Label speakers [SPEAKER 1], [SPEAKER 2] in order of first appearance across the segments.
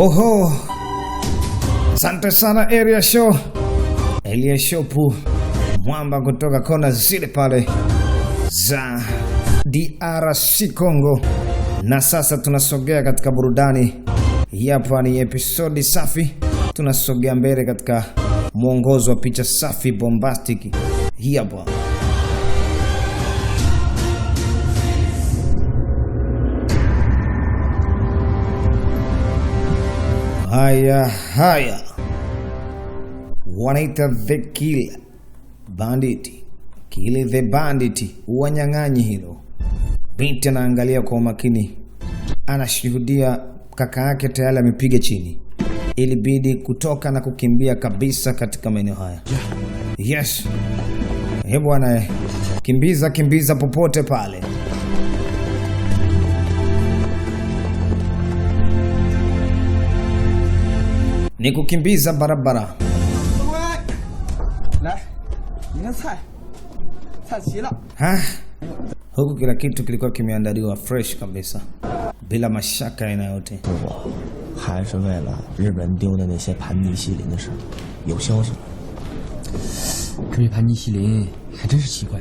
[SPEAKER 1] Oho, asante sana Area Show, Elia Shopu mwamba kutoka kona zile pale za DRC Congo. Na sasa tunasogea katika burudani. Hii hapa ni episodi safi, tunasogea mbele katika mwongozo wa picha safi bombastic. Hii hapa. Haya haya, wanaita the kill bandit, kill the bandit, wanyang'anyi hilo. Binti anaangalia kwa umakini, anashuhudia kaka yake tayari amepiga chini, ilibidi kutoka na kukimbia kabisa katika maeneo haya. Yes, eh bwana, kimbiza kimbiza popote pale. Ni kukimbiza barabara.
[SPEAKER 2] 来，你看菜，菜齐了。
[SPEAKER 1] Ha? Huku kila kitu kilikuwa kimeandaliwa fresh kabisa bila mashaka aina yote.
[SPEAKER 3] 我还是为了日本人丢的那些盘尼西林的事儿，有消息了。
[SPEAKER 4] 这位盘尼西林还真是奇怪，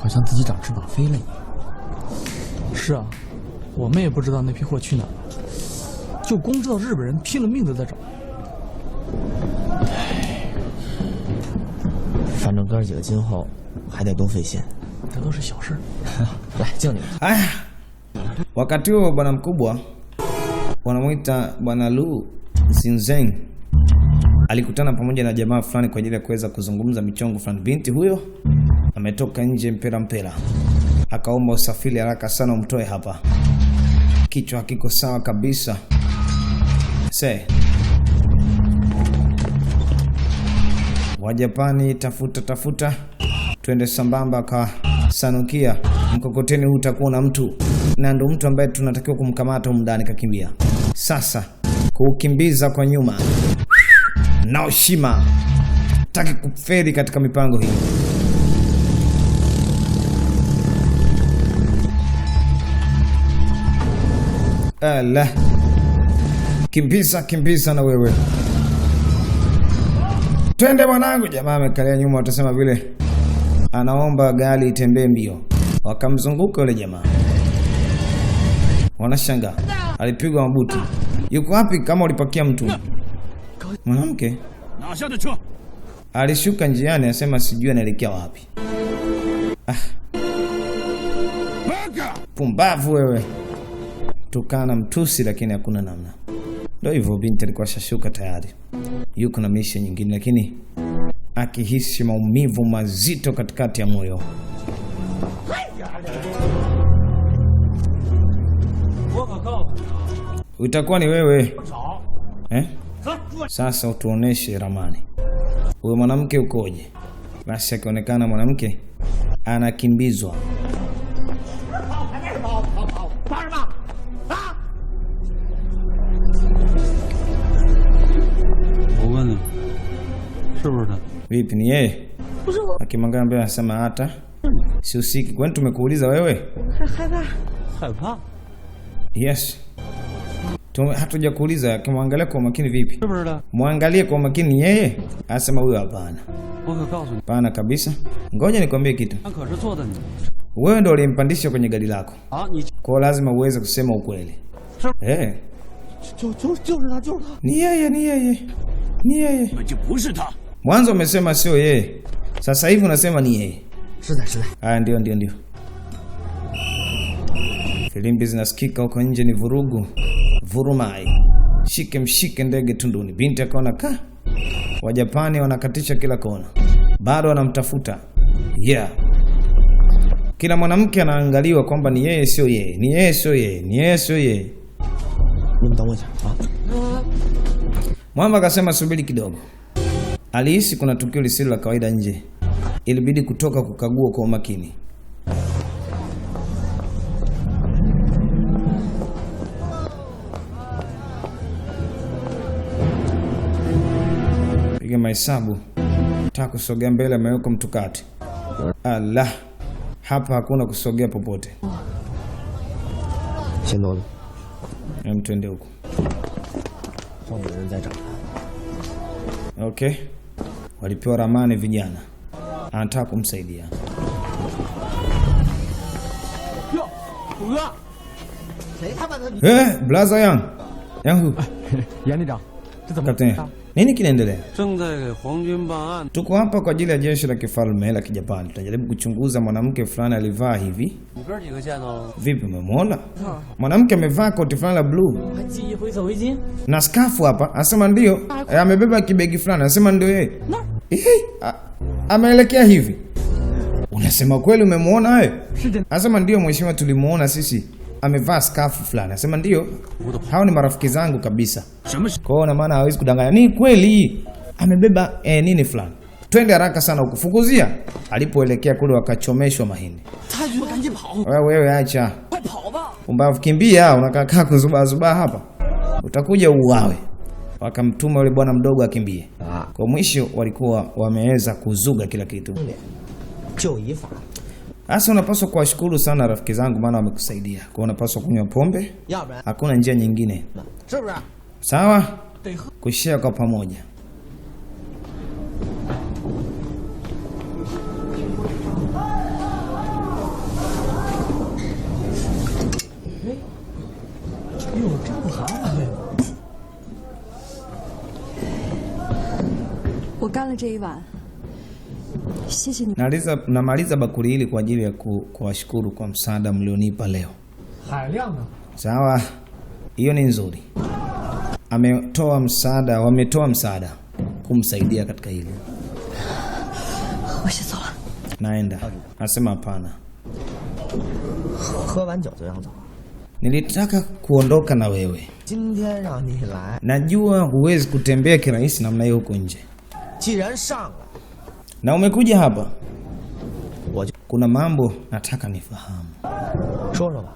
[SPEAKER 4] 好像自己长翅膀飞了一样。
[SPEAKER 2] 是啊，我们也不知道那批货去哪儿了，就光知道日本人拼了命的在找。
[SPEAKER 3] 反正哥几个今后还得多费心。
[SPEAKER 2] 这都是小事儿。
[SPEAKER 3] 来，敬你们。
[SPEAKER 1] Haya, wakati huo bwana mkubwa wanamwita bwana Lu Zinzeng alikutana pamoja na jamaa fulani kwa ajili ya kuweza kuzungumza michongo fulani. Binti huyo ametoka nje mpera mpera, akaomba usafiri haraka sana umtoe hapa, kichwa hakiko sawa kabisa. Se Wajapani, tafuta tafuta, twende sambamba ka sanukia mkokoteni huu utakuwa na mtu na ndo mtu ambaye tunatakiwa kumkamata humu ndani, kakimbia. Sasa kuukimbiza kwa nyuma, Naoshima taki kufeli katika mipango hii. Ala, kimbiza kimbiza na wewe, twende mwanangu. Jamaa amekalia nyuma, utasema vile anaomba gari itembee mbio. Wakamzunguka yule jamaa, wanashangaa alipigwa mabuti. Yuko wapi kama ulipakia mtu? Mwanamke
[SPEAKER 5] 哪下的车？
[SPEAKER 1] alishuka njiani, asema sijui anaelekea wapi. Ah, pumbavu wewe, tukana mtusi, lakini hakuna namna. Ndio hivyo, binti alikuwa shashuka tayari, yuko na misha nyingine, lakini akihisi maumivu mazito katikati ya moyo.
[SPEAKER 5] 我可告诉你，
[SPEAKER 1] Utakuwa ni wewe
[SPEAKER 5] 找
[SPEAKER 1] eh?
[SPEAKER 5] 走，住。
[SPEAKER 1] Sasa utuoneshe ramani, huyo mwanamke ukoje? Basi akionekana mwanamke anakimbizwa.
[SPEAKER 5] 跑什么？啊！我问你，是不是他？
[SPEAKER 1] Vipi, ni yeye? Akimwangalia mbele anasema hata sihusiki. Kwani tumekuuliza wewe?
[SPEAKER 6] 害怕。
[SPEAKER 5] 害怕？
[SPEAKER 1] Yes, hatujakuuliza. Akimwangalia kwa umakini, vipi?
[SPEAKER 5] 是不是他？
[SPEAKER 1] Mwangalie kwa umakini, ni yeye? Anasema huyo hapana,
[SPEAKER 5] 我可告诉你，
[SPEAKER 1] hapana kabisa. Ngoja nikwambie kitu,
[SPEAKER 5] 他可是坐的你
[SPEAKER 1] wewe ndo ulimpandisha kwenye gari lako,
[SPEAKER 5] 啊！你
[SPEAKER 1] kwa hiyo lazima uweze kusema ukweli. Eh,
[SPEAKER 2] 就就就是他，就是他。
[SPEAKER 1] ni yeye, ni yeye, ni yeye.
[SPEAKER 5] 根本就不是他。
[SPEAKER 1] Mwanzo umesema sio yeye, sasa hivi unasema ni yeye.
[SPEAKER 3] 是在是在。
[SPEAKER 1] Aya, ndio ndio ndio. Filimbi zinasikika huko nje, ni vurugu vurumai, shike mshike ndege tunduni. Binti akaona ka Wajapani wanakatisha kila kona, bado wanamtafuta. Yeah, kila mwanamke anaangaliwa kwamba ni yeye sio yeye, ni yeye sio yeye, ni yeye sio yeye.
[SPEAKER 3] 你们等我一下啊。
[SPEAKER 1] Mwamba akasema subiri kidogo. Alihisi kuna tukio lisilo la kawaida nje, ilibidi kutoka kukagua kwa umakini. Piga mahesabu, taka kusogea mbele, amewekwa mtu kati. Allah, hapa hakuna kusogea popote.
[SPEAKER 3] 先走走。
[SPEAKER 1] Hem, twende huko.
[SPEAKER 3] 后面的人在找他。
[SPEAKER 1] Okay, walipewa ramani vijana, anataka kumsaidia.
[SPEAKER 4] 哟，虎哥，
[SPEAKER 1] Blaza Yang Yangu,
[SPEAKER 4] 严队长，这怎么？
[SPEAKER 1] Kapteni, nini kinaendelea?
[SPEAKER 5] 正在给皇军办案。
[SPEAKER 1] Tuko hapa kwa ajili ya jeshi la kifalme la Kijapani. Tunajaribu kuchunguza mwanamke fulani alivaa hivi.
[SPEAKER 5] 你哥几个见到了吗？
[SPEAKER 1] Vipi, umemwona mwanamke amevaa koti fulani la bluu
[SPEAKER 2] 还系一灰色围巾，
[SPEAKER 1] na skafu hapa? Anasema ndio. Amebeba kibegi fulani, anasema ndio yeye. Ameelekea hivi. Unasema kweli umemwona wewe? Anasema ndio mheshimiwa, tulimuona sisi, amevaa skafu fulani. Anasema ndio, hao ni marafiki zangu kabisa. Kwa hiyo na maana hawezi kudanganya, ni kweli amebeba nini fulani. Twende haraka sana ukufukuzia. Alipoelekea kule wakachomeshwa mahindi.
[SPEAKER 4] 太君，赶紧跑！
[SPEAKER 1] Wewe acha
[SPEAKER 4] 快跑吧！
[SPEAKER 1] Pumbavu, kimbia, unakaa kuzubaazubaa hapa, utakuja uuawe. Wakamtuma yule bwana mdogo akimbie. Kwa mwisho walikuwa wameweza kuzuga kila kitu.
[SPEAKER 3] 就一法，
[SPEAKER 1] Sasa unapaswa kuwashukuru sana rafiki zangu, maana wamekusaidia. Kwa hiyo unapaswa kunywa pombe,
[SPEAKER 3] 要不然
[SPEAKER 1] hakuna njia nyingine.
[SPEAKER 3] 是不是？
[SPEAKER 1] Sawa, kushare kwa pamoja.
[SPEAKER 2] 哟，真不寒碜这个。
[SPEAKER 6] 我干了这一碗，谢谢你。
[SPEAKER 1] Namaliza bakuli hili kwa ajili ya kuwashukuru kwa msaada mlionipa leo.
[SPEAKER 2] 海量啊！
[SPEAKER 1] Sawa, hiyo ni nzuri. Ametoa msaada, wametoa msaada kumsaidia katika hili.
[SPEAKER 6] 我先走了。
[SPEAKER 1] Naenda. Nasema hapana,
[SPEAKER 3] 喝完酒就要走。
[SPEAKER 1] nilitaka kuondoka na wewe.
[SPEAKER 3] 今天让你来，
[SPEAKER 1] Najua huwezi kutembea kirahisi namna hiyo huko nje,
[SPEAKER 3] 既然上来，
[SPEAKER 1] na umekuja hapa,
[SPEAKER 3] 我就
[SPEAKER 1] kuna mambo nataka nifahamu.
[SPEAKER 3] 说说吧。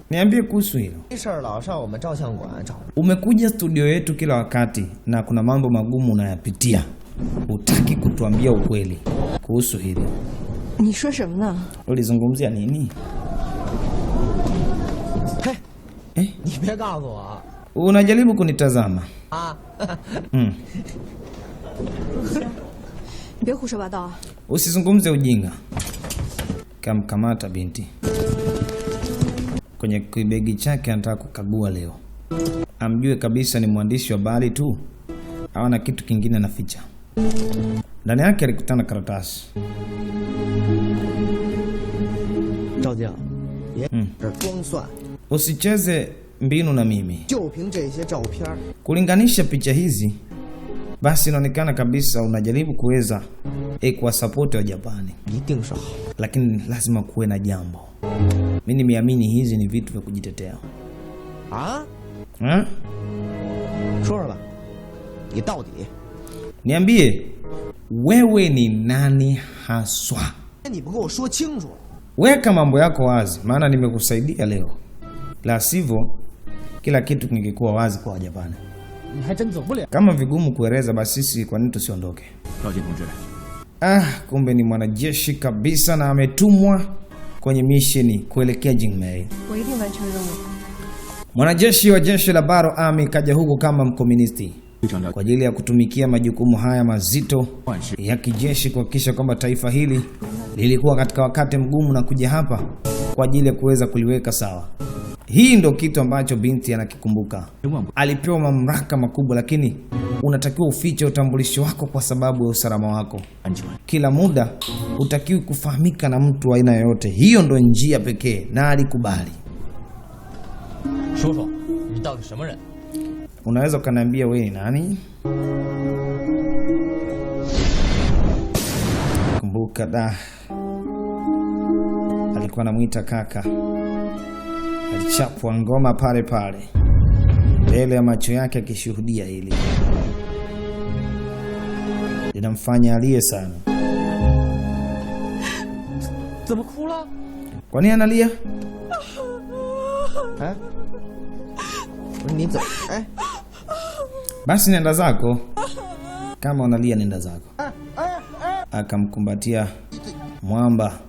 [SPEAKER 1] Niambie kuhusu hilo.
[SPEAKER 3] 这事儿老上我们照相馆找，
[SPEAKER 1] Umekuja studio yetu kila wakati na kuna mambo magumu unayapitia, hutaki kutuambia ukweli kuhusu hili.
[SPEAKER 6] 你说什么呢？
[SPEAKER 1] Ulizungumzia nini?
[SPEAKER 3] 嘿，
[SPEAKER 1] Eh?
[SPEAKER 3] 你别告诉我
[SPEAKER 1] Unajaribu kunitazama
[SPEAKER 3] 啊！
[SPEAKER 6] 你别胡说八道啊！
[SPEAKER 1] Usizungumze ujinga. Kamkamata binti kwenye kibegi chake, anataka kukagua leo, amjue kabisa ni mwandishi wa habari tu au na kitu kingine anaficha. Ndani yake alikutana karatasi.
[SPEAKER 3] 赵静，别这装蒜，
[SPEAKER 1] Usicheze mbinu na mimi.
[SPEAKER 3] 就凭这些照片，
[SPEAKER 1] Kulinganisha picha hizi, basi inaonekana kabisa unajaribu kuweza kuwasapoti wa Japani,
[SPEAKER 3] 一定是好。
[SPEAKER 1] lakini lazima kuwe na jambo. Mimi nimeamini hizi ni vitu vya kujitetea.
[SPEAKER 3] 啊！
[SPEAKER 1] Ha?
[SPEAKER 3] 说说吧，你到底
[SPEAKER 1] Niambie wewe ni nani haswa?
[SPEAKER 3] 你不跟我说清楚，
[SPEAKER 1] Weka mambo yako wazi, maana nimekusaidia leo, la sivyo kila kitu kingekuwa wazi kwa Wajapani.
[SPEAKER 4] 你还真走不了。
[SPEAKER 1] Kama vigumu kueleza, basi sisi kwa nini tusiondoke? Ah, kumbe ni mwanajeshi kabisa na ametumwa kwenye misheni kuelekea Jingmei.
[SPEAKER 6] 我一定完成任务。
[SPEAKER 1] Mwanajeshi wa jeshi la Baro Army kaja huku kama mkomunisti kwa ajili ya kutumikia majukumu haya mazito ya kijeshi, kuhakikisha kwamba taifa hili lilikuwa katika wakati mgumu na kuja hapa kwa ajili ya kuweza kuliweka sawa. Hii ndo kitu ambacho binti anakikumbuka. Alipewa mamlaka makubwa, lakini unatakiwa ufiche utambulisho wako kwa sababu ya usalama wako. Kila muda hutakiwi kufahamika na mtu wa aina yoyote. Hiyo ndo njia pekee, na alikubali.
[SPEAKER 4] 说说，你到底什么人？
[SPEAKER 1] Unaweza ukaniambia wewe ni nani? Kumbuka da, alikuwa anamuita kaka. Alichapwa ngoma pale pale mbele ya macho yake, akishuhudia hili linamfanya alie sana.
[SPEAKER 4] 怎么哭了？
[SPEAKER 1] Kwa nini analia?
[SPEAKER 3] 哎，不是你怎么？哎
[SPEAKER 1] Basi nenda zako, kama unalia nenda zako. Akamkumbatia mwamba,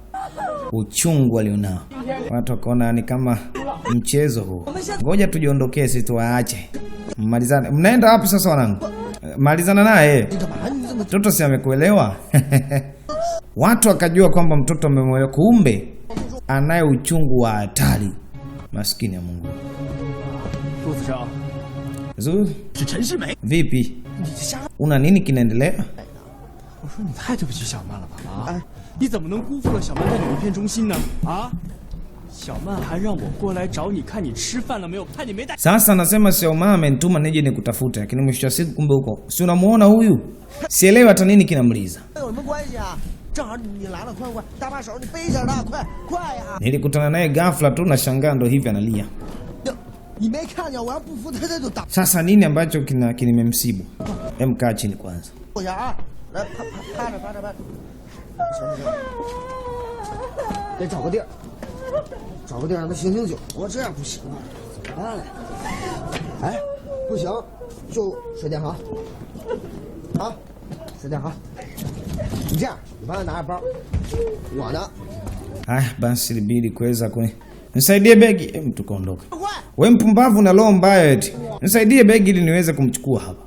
[SPEAKER 1] uchungu alionao. Watu wakaona ni kama mchezo huu, ngoja tujiondokee, sisi tuwaache, Malizana. Mnaenda wapi sasa wanangu? Malizana naye. Mtoto si amekuelewa? Watu wakajua kwamba mtoto amemuelewa, kumbe anaye uchungu wa hatari. Maskini ya Mungu. Zu, vipi? Una nini kinaendelea? Sasa nasema Xiaoma amenituma nije nikutafute, lakini mwisho wa siku kumbe huko. Si unamuona huyu? Sielewi hata nini kinamliza. Nilikutana naye ghafla tu na shangaa ndo hivi analia. Sasa nini ambacho kimemsibu? Hem, kaa chini kwanza. Ah, basi ilibidi kuweza kuni nisaidie begi. Hem, tukaondoka. We mpumbavu na roho mbaya eti. Nisaidie begi ili niweze kumchukua hapa.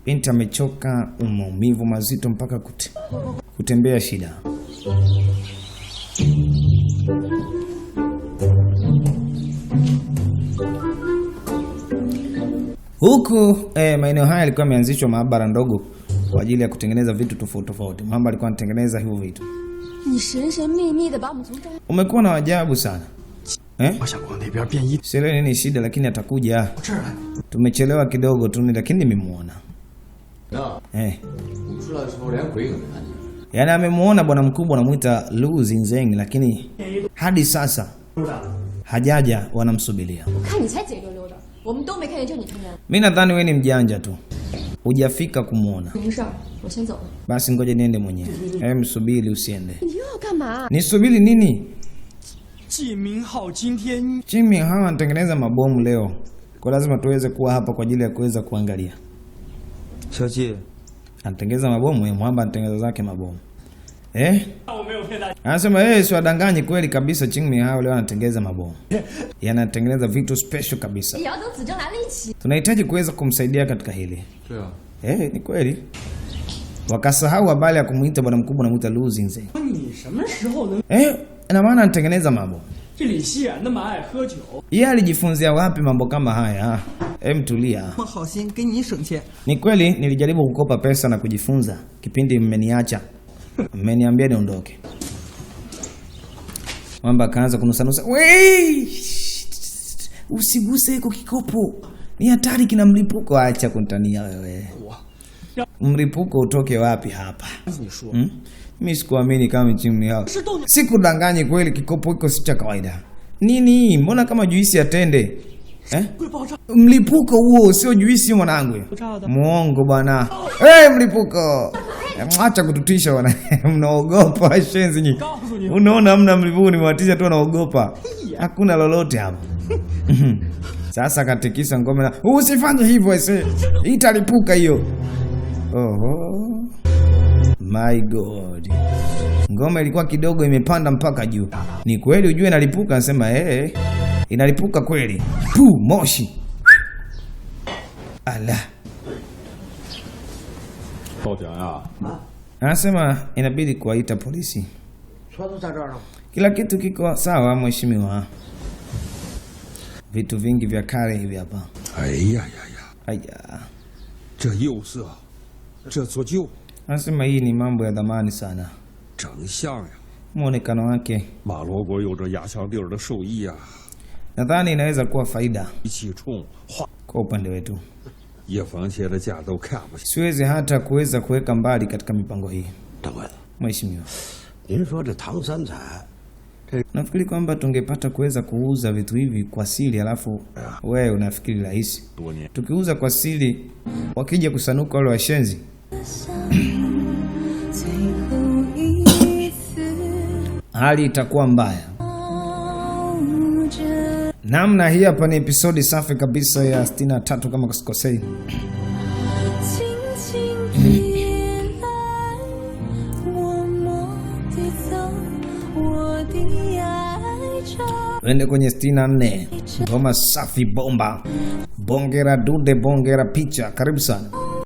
[SPEAKER 1] Binti amechoka, maumivu mazito mpaka kutembea shida. Huku maeneo haya yalikuwa yameanzishwa maabara ndogo kwa ajili ya kutengeneza vitu tofauti tofauti. Mamba alikuwa anatengeneza hivyo vitu. Umekuwa na ajabu sana. Sielewi nini shida, lakini atakuja. Tumechelewa kidogo tu, lakini nimemuona. Yaani amemuona bwana mkubwa anamuita Lu Zinzeng, lakini hadi sasa hajaja, wanamsubiria. Mimi nadhani wewe ni mjanja tu. Hujafika kumuona. Basi ngoja niende mwenyewe. Msubiri usiende. Nisubiri nini? Jimmy hawa anatengeneza mabomu leo. Kwa lazima tuweze kuwa hapa kwa ajili ya kuweza kuangalia. Anatengeneza mabomu, mwamba anatengeneza zake mabomu. Anasema si wadanganyi kweli kabisa, Jimmy hao leo anatengeneza mabomu. Yanatengeneza vitu special kabisa. Tunahitaji kuweza kumsaidia katika hili. Ni kweli. Wakasahau habari ya kumuita bwana mkubwa na muita Lu Zinzeng. Na maana anatengeneza mambo. Yeye alijifunzia wapi mambo kama haya? Tulia. Ni kweli nilijaribu kukopa pesa na kujifunza kipindi mmeniacha. Mmeniambia niondoke. Mwamba kaanza kunusanusa. Wee! Usiguse hiko kikopo. Ni hatari, kina mlipuko. Acha kunitania wewe. Mlipuko utoke wapi hapa? Mimi sikuamini kama chini yao. Sikudanganyi kweli, kikopo hiko si cha kawaida. Nini? Mbona kama juisi ya tende? Mlipuko huo sio juisi mwanangu. Muongo bwana. Mlipuko. Acha kututisha bwana. Mnaogopa shenzi nyinyi. Unaona hamna mlipuko, nimewatisha tu wanaogopa. Hakuna lolote hapo. Sasa katikisa ngome na usifanye hivyo ese. Italipuka hiyo. Oho. My God. Ngoma ilikuwa kidogo imepanda mpaka juu. Ni kweli ujue inalipuka, nasema inalipuka kweli. Pu, moshi. Ala. Anasema inabidi kuwaita polisi. Kila kitu kiko sawa mheshimiwa. Vitu vingi vya kale hivi hapa. Aya. Anasema hii ni mambo ya dhamani sana. Muonekano wake. Nadhani inaweza kuwa faida kwa upande wetu. Siwezi hata kuweza kuweka mbali katika mipango hii. Mheshimiwa, nafikiri kwamba tungepata kuweza kuuza vitu hivi kwa siri, alafu wewe unafikiri rahisi. Tukiuza kwa siri, wakija kusanuka wale washenzi hali itakuwa mbaya. Namna hii hapa ni episodi safi kabisa ya 63 kama sikosei. Twende kwenye 64. Ngoma safi bomba. Bongera dude, bongera picha. Karibu sana.